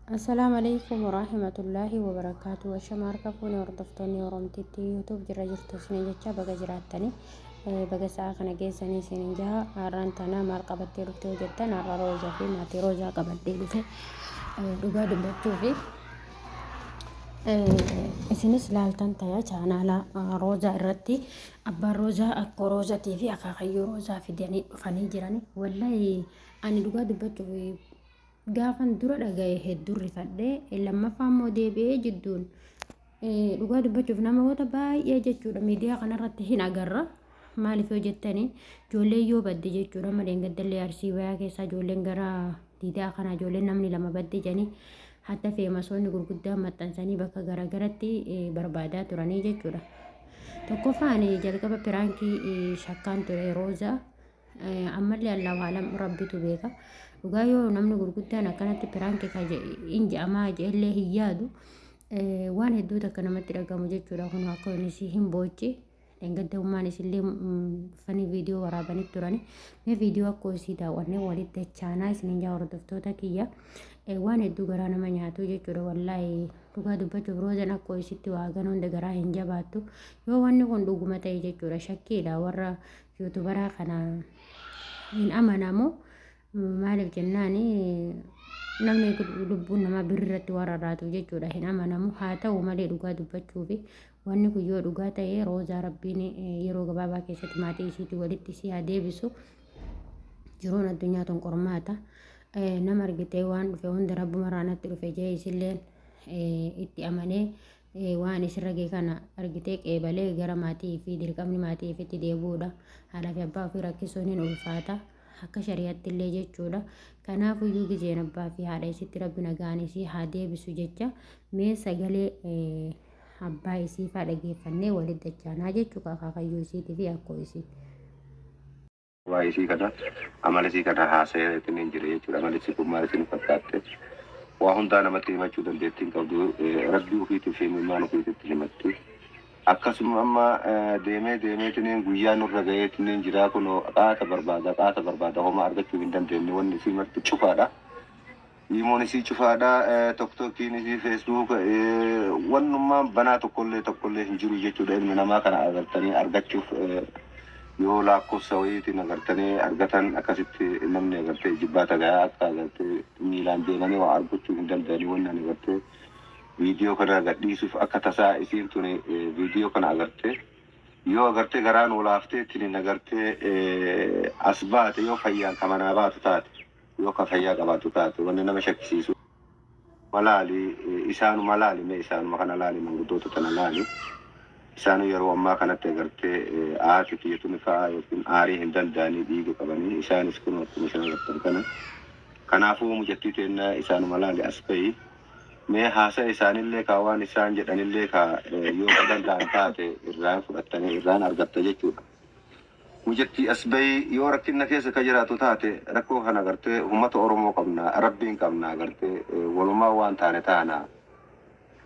Assalaamu alaikum warahmatullaahi wabarakaatu. Ashama harka fuune hordoftoonni Oromtitti YouTube jirra jirtu isin jecha baga jiraattanii baga sa'a kana geessanii isin jaha. Har'aan tana maal qabattee dhufte yoo jettan, har'a Roozaa fi maatii Roozaa qabadhee dhufe. Dhugaa dubbachuu fi isinis laaltan taya chaanaala Roozaa irratti abbaan Roozaa akkoo Roozaatii fi akaakayyuu Roozaa fidanii dhufanii jiran. Wallahi ani dhugaa dubbachuuf gaafan dura dhagaye hedduu rifadhe. Lammaffaa immoo deebi'ee jidduun dhugaa dubbachuuf namoota baay'ee jechuudha miidiyaa kanarratti hin agarra. Maaliif yoo jettani, ijoolleen yoo badde jechuudha, amma dheengaddallee Arsii Bayaa keessaa ijoolleen gara diidaa kana ijoolleen namni lama badde jedhanii hatta feemasoonni gurguddaan maxxansanii bakka garagaratti barbaadaa turanii jechuudha. Tokkoffaa ani jalqaba piraankii shakkaan ture Roozaa. Ammallee Allahu alam, rabbitu beeka. Dhugaa yoo namni gurguddaan akkanatti piraankii ka hin je'amaa je'ellee hin yaadu, waan hedduu takka namatti dhagamu jechuudha. Kun akka innis hin boochi. Dheengadda ummaan isillee dhufanii viidiyoo waraabanii turani. Mee viidiyoo akkoo isii daawwannee walitti dachaanaa isiniin jaa hordoftoota kiyya. Waan hedduu garaa nama nyaatu jechuudha. Wallaahi dhugaa dubbachuuf Roozan akkoo isitti waa ganuu hunda garaa hin jabaattu. Yoo wanni kun dhuguma ta'e jechuudha, shakkiidha, warra yuutubaraa kana hin amanamu. Maaliif jennaan, namni lubbuun namaa birri irratti waan rarraatuuf jechuudha, hin amanamu. Haa ta'u malee dhugaa dubbachuufi wanni kun yoo dhugaa ta'e, Roozaa rabbiin yeroo gabaabaa keessatti maatii isiitii walitti isii haa deebisu. Jiruun addunyaa tun qormaata. Nama argitee waan dhufe hunda rabbumarraa natti dhufe jee isilleen itti amanee waan isirra ga'e kana argitee qeebalee gara maatii fi dirqamni maatii ifitti deebi'uudha. Haadhaa fi abbaa ofii rakkisuun hin ulfaata. Akka shari'atti illee jechuudha. Kanaafuyyuu gizeen abbaa fi haadha isitti rabbi nagaan isii haa deebisu jecha mee sagalee abbaa isii faa dhageeffannee walitti dachaanaa jechuudha, akaakayyuu isiitii fi akkoo isii. Waa isii kana, amala isii kana haasa'eetiin hin jire jechuudha. Amalli isii kun maal isin fakkaatte? Waa hundaa namatti himachuu dandeettii hin qabdu. Rabbii ofiitiif fi imimmaan ofiititti himatti. Akkasuma amma deemee deemeetiin guyyaa nurra ga'eetiin jira, kun qaata barbaada, qaata barbaada, homaa argachuu hin dandeenye. Wanni isii marti cufaadha. Iimoon isii cufaadha. TikTokiin isii, Facebook, wannummaan banaa tokkollee tokkollee hin jiru jechuudha. Ilmi namaa kana agartanii argachuuf yoo lakkoofsa wayiitiin agartanii argatan, akkasitti namni agartee jibbaata gahaa akka agartee miilaan deemanii waa argachuu hin danda'anii. Wanni ani agartee viidiyoo kana gadhiisuuf, akka tasaa isiin tuni viidiyoo kana agartee yoo agartee garaan olaaftee ittiin agartee as baate, yoo fayyaan kamanaa baatu taate, yoo ka fayyaa qabaatu taate, wanni nama shakkisiisu malaali isaanuma laali, mee isaanuma kana laali, manguddoota tana laali. Isaanu yeroo ammaa kanatti agartee haati tiyyatuni fa'aa yookiin aarii hin danda'anii, dhiiga qabanii isaanis kun akkuma isaan agartan kana. Kanaafuu mucattii teenna isaanuma laali, as bahi. Mee haasa isaanillee kaa waan isaan jedhanillee kaa yoo ka danda'an taate irraan fudhattanii irraan argatta jechuudha. Mucattii, as bahi. Yoo rakkinna keessa ka jiraatu taate, rakkoo kana agartee uummata Oromoo qabna, rabbiin qabna, agartee walumaa waan taane taana.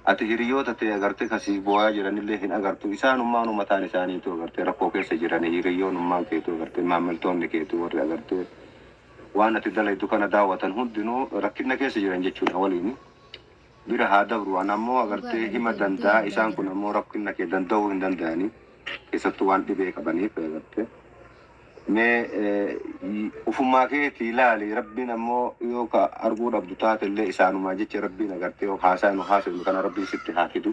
Ati hiriyoota ta'e agartee kasii boo'aa jiranillee hin agartu. Isaanummaan mataan isaaniitu agartee rakkoo keessa jiran, hiriyoonummaan keetu agartee maamiltoonni keetu warri agartee waan ati dalaytu kana daawwatan hundinuu rakkinna keessa jiran jechuudha. Waliin bira haa dabru. An ammoo agartee hima danda'a, isaan kun ammoo rakkinna kee danda'uu hin danda'anii, keessattuu waan dhibee qabaniif agartee. Mee ufumaa keetii ilaali. Rabbiin ammoo yoo ka arguu dhabdu taate illee, isaanumaa jecha rabbiin agartee haasaa nu haasofnu kana rabbiin sitti haa fidu.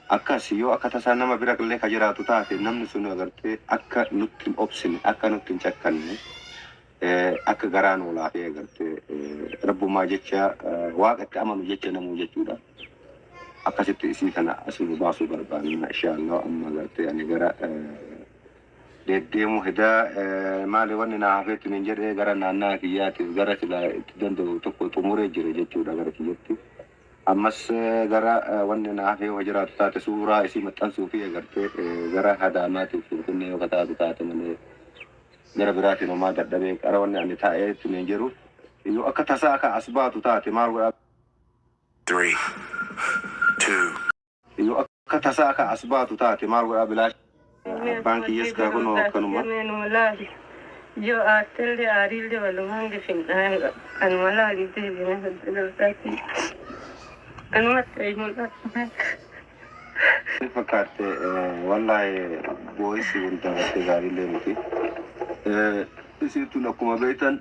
Akkas yoo akka tasaa nama bira illee ka jiraatu taate, namni sun agartee akka nutti hin obsine, akka nutti hin cakkanne, akka garaan olaafee agartee rabbumaa jecha waaqa itti amanu jecha namuu jechuudha. Akkasitti isii kana asii baasuu barbaanna inshaallah. Amma agartee ani gara deddeemu hedaa maali, wanni naa hafeetti hin jedhee gara naannaa kiyyaatiif gara silaa itti danda'u tokko xumuree jira jechuudha gara kiyyatti. Ammas gara wanni naa hafee yoo jiraatu taate, suuraa isii maxxansuu fi agartee gara Adaamaatiif Finfinnee yoo taatu taate malee, gara biraatiin homaa dadhabee qara wanni ani taa'ee itti hin jiru. Yoo akka tasaa akka as baatu taate maal godhaa? Three, two, Yoo akka tasaa akka as baatu taate maal godhaa bilaash? Abbaan kiyyas kaa kunoo akkanuma. Yoo aartellee aariillee walumaan gifinna anuma laalii deebine galtaati. Anumatti ayi mul'atu. Fakkaatte wallaahi boo'issi wanta gartee gaariillee miti. Isiin tun akkuma beektan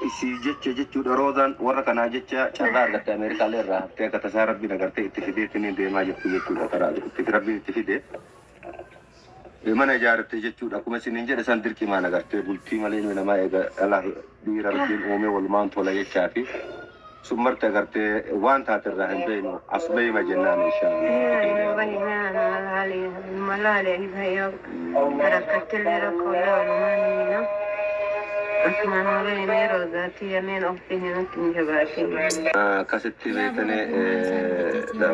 isii jecha jechuudha Roozaan warra kanaa jecha carraa argatte Ameerikaallee irraa haftee akka tasaa rabbiin agartee itti fideetiin deemaa jirtu jechuudha karaa itti rabbiin itti fide. Mana ijaarratte jechuudha akkuma isiniin jedhe san dirqimaan agartee bultii malee ilmi namaa eega dhalaa dhiira rabbiin uumee walumaan tola jechaa fi sun marti agartee waan taate irraa hin beeknu as beeyma jennaan inshaallah. Akkasitti beektanii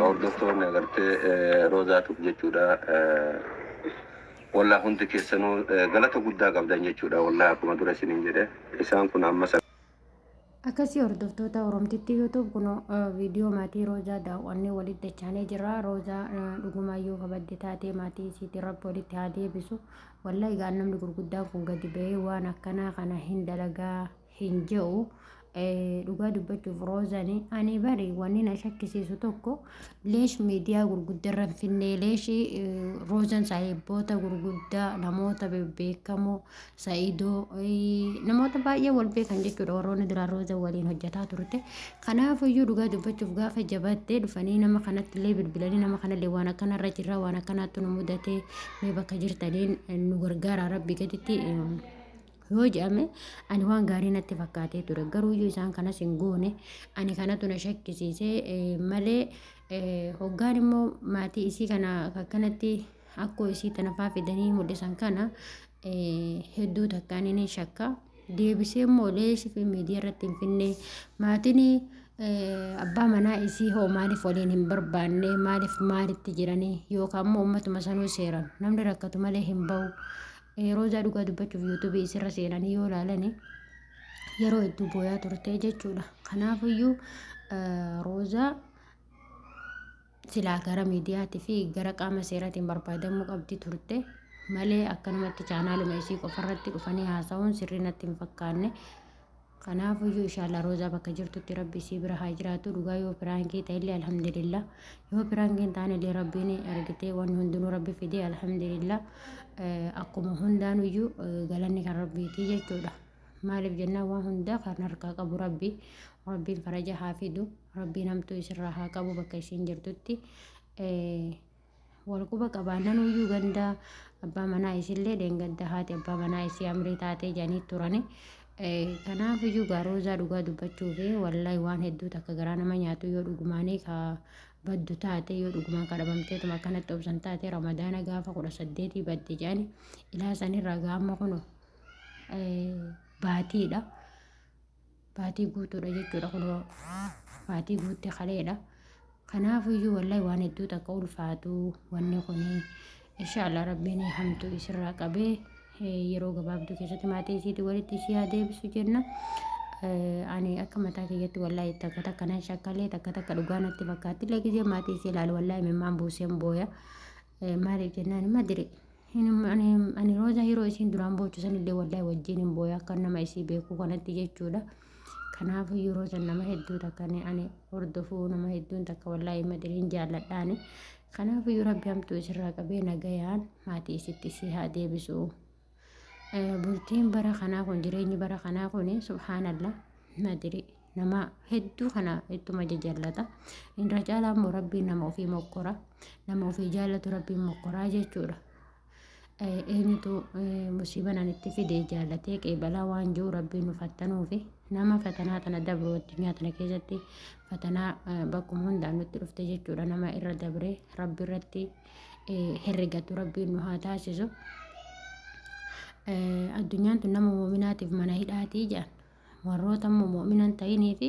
hordoftoonni agartee Roozaatuuf jechuudha. Wallah hundi keessanuu galata guddaa qabdan jechuudha. Wallah akkuma dura isiniin jedhe isaan kun amma Akkasii hordoftoota Oromtitti YouTube kun viidiyoo maatii Roozaa daawwannee walitti dachaanee jira. Roozaa dhugumaan yoo kabadde taatee maatii isiitiin rabbi walitti haa deebisu. Wallahi gaan namni gurguddaan kun gadi ba'ee waan akkanaa kana hin dalagaa hin je'u. Dhugaa dubbachuuf Roozani ani bari wanni na shakkisiisu tokko leesh miidiyaa gurguddaa irra hin finne leesh Roozan saahibboota gurguddaa namoota bebbeekamoo Sa'idoo namoota baay'ee wal beekan jechuudha warroonni duraan Roozan waliin hojjetaa turte. Kanaafuyyuu dhugaa dubbachuuf gaafa jabattee dhufanii nama kanatti illee bilbilanii nama kanallee waan akkanarra jirra waan akkanaatti nu mudatee mee bakka jirtaniin nu gargaaraa rabbi gaditti yoo jedhame ani waan gaarii natti fakkaatee ture garuuyyuu isaan kanas hin goone ani kanatu na shakkisiise malee hoggaan immoo maatii isii kana akkanatti akkoo isii tana faa fidanii mul'isan kana hedduu takkaan inni shakka deebisee immoo leeshii fi miidiyaa irratti hin finne maatiin abbaa manaa isii hoo maaliif waliin hin barbaanne maaliif maalitti jiranii yookaan immoo uummatuma sanuu seeran namni rakkatu malee hin bahu. Roozaa dhugaa dubbachuuf yuutuubii isirra seenanii yoo ilaalani yeroo hedduu booyaa turte jechuudha. Kanaafiyyuu Roozaa silaa gara miidiyaatii fi gara qaama seeraatiin barbaadamuu qabdi turte malee akkanumatti chaanaaluma isii qofarratti dhufanii haasa'uun sirrii natti hin fakkaanne. Kanaafuyyuu inshallah Roozaa bakka jirtutti rabbi isii bira haa jiraatu. Dhugaa yoo piraankii ta'ellee alhamdulillah. Yoo piraankii hin taanellee rabbiin argitee wanni hundinuu rabbi fidee alhamdulillah. Akkuma hundaanuyyuu galanni kan rabbiiti jechuudha. Maaliif jennaan waan hundaa kan harkaa qabu rabbi. Rabbiin faraja haa fidu. Rabbiin hamtuu isirraa haa qabu bakka isiin jirtutti. Wal quba qabaannanuyyuu ganda abbaa manaa isillee dheengadda haati abbaa manaa isii amrii taatee jedhanii turani. Kanaafiyyuu gaa Roozaa dhugaa dubbachuu fi wallahi waan hedduu takka garaa nama nyaatu yoo dhugumaanii ka baddu taate yoo dhugumaan ka dhabamteetuma akkanatti obsan taate ramadaana gaafa 18 badde jedhani ilaa sanirraa gaama kuno baatiidha. Baatii guutuudha jechuudha kunoo baatii guutte kaleedha. Kanaafuyyuu wallahi waan hedduu takka ulfaatu wanni kuni inshaallah rabbiin hamtuu isirraa qabee yeroo gabaabduu keessatti maatii isiitii walitti isii haa deebisu jenna. Ani akka mataa kiyyatti wallahi takka takka nan shakkalee takka takka dhugaa natti fakkaatti illee gizee maatii isii ilaalu wallahi imimmaan buuseen booya. Maaliif jennaan madiri ani Roozaa yeroo isiin duraan boochu sanillee wallahi wajjin hin booya akka nama isii beekuu kanatti jechuudha. Kanaafuu yeroo san nama hedduu takka ani hordofuu nama hedduun takka wallahi madiriin jaalladhaani. Kanaafuu rabbi hamtuu isirraa qabee nagayaan maatii isitti isii haa deebisu. Bultiin bara kanaa kun jireenyi bara kanaa kun subhaanallah madiri nama hedduu kana ittuma jajallata. Irra caalaa immoo rabbiin nama ofii mokkora. Nama ofii jaallatu rabbiin mokkoraa jechuudha. Eenyutu musiiban ani itti fide jaallatee qeebalaa waan jiru rabbiin nu fattanuufi nama fatanaa tana dabru addunyaa tana keessatti fatanaa bakkuma hundaan nutti dhufte jechuudha. Nama irra dabree rabbi irratti herregatu rabbiin nu haa taasisu. Addunyaan tun nama mu'minaatiif mana hidhaatii jedhan. Warroota immoo mu'mina hin ta'inii fi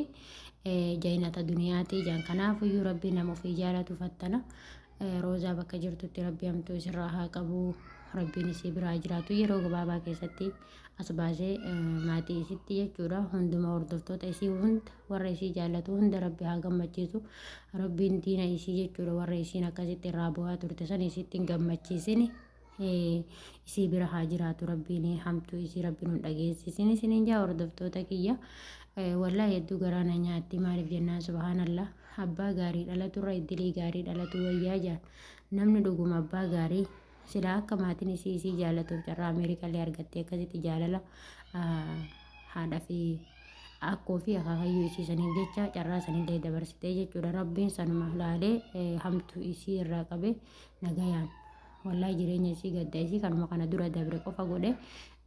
jaynata duniyaatii jedhan. Kanaafuyyuu rabbi nama ofii jaalatu fattana. Roozaa bakka jirtutti rabbi hamtuu isirraa haa qabu. Rabbiin isii biraa jiraatu yeroo gabaabaa keessatti as baasee maatii isitti jechuudha. Hunduma hordoftoota isii hunda warra isii jaallatu hunda rabbi haa gammachiisu. Rabbiin diina isii jechuudha warra isiin akkasitti irraa bu'aa turte san isitti hin gammachiisini. Isii bira haa jiraatu rabbiin hamtuu isii rabbiin nun dhageessisin isiniin jaa hordoftoota kiyya. Wallaahi hedduu garaa na nyaatti maaliif jennaan subhaanallah abbaa gaarii dhalaturra iddilii gaarii dhalatu wayyaa jaan namni dhuguma abbaa gaarii silaa akka maatiin isii isii jaalatuuf carraa Ameerikallee argattee akkasitti jaalala haadha fi akkoo fi akaakayyuu isii saniif jecha carraa sanillee dabarsitee jechuudha rabbiin sanuma laalee hamtuu isii irraa qabe nagayaan wallahi jireenya isii gadda isii kanuma kana dura dabre qofa godhe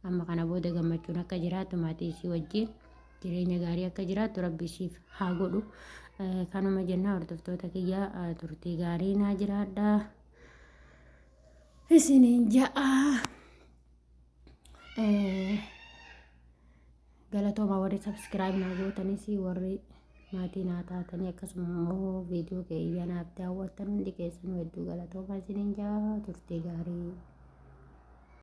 amma kana booda gammachuun akka jiraattu maatii isii wajjin jireenya gaarii akka jiraattu rabbi isiif haa godhu kanuma jennaa hordoftoota kiyya turtii gaarii naa jiraadha isiniin ja'a Galatooma warri subscribe naa gootanis warri maatii naa taatanii akkasuma immoo viidiyoo kiyya naaf daawwattan hundi keessanuu hedduu galatooma isiniin jaa turtii gaarii.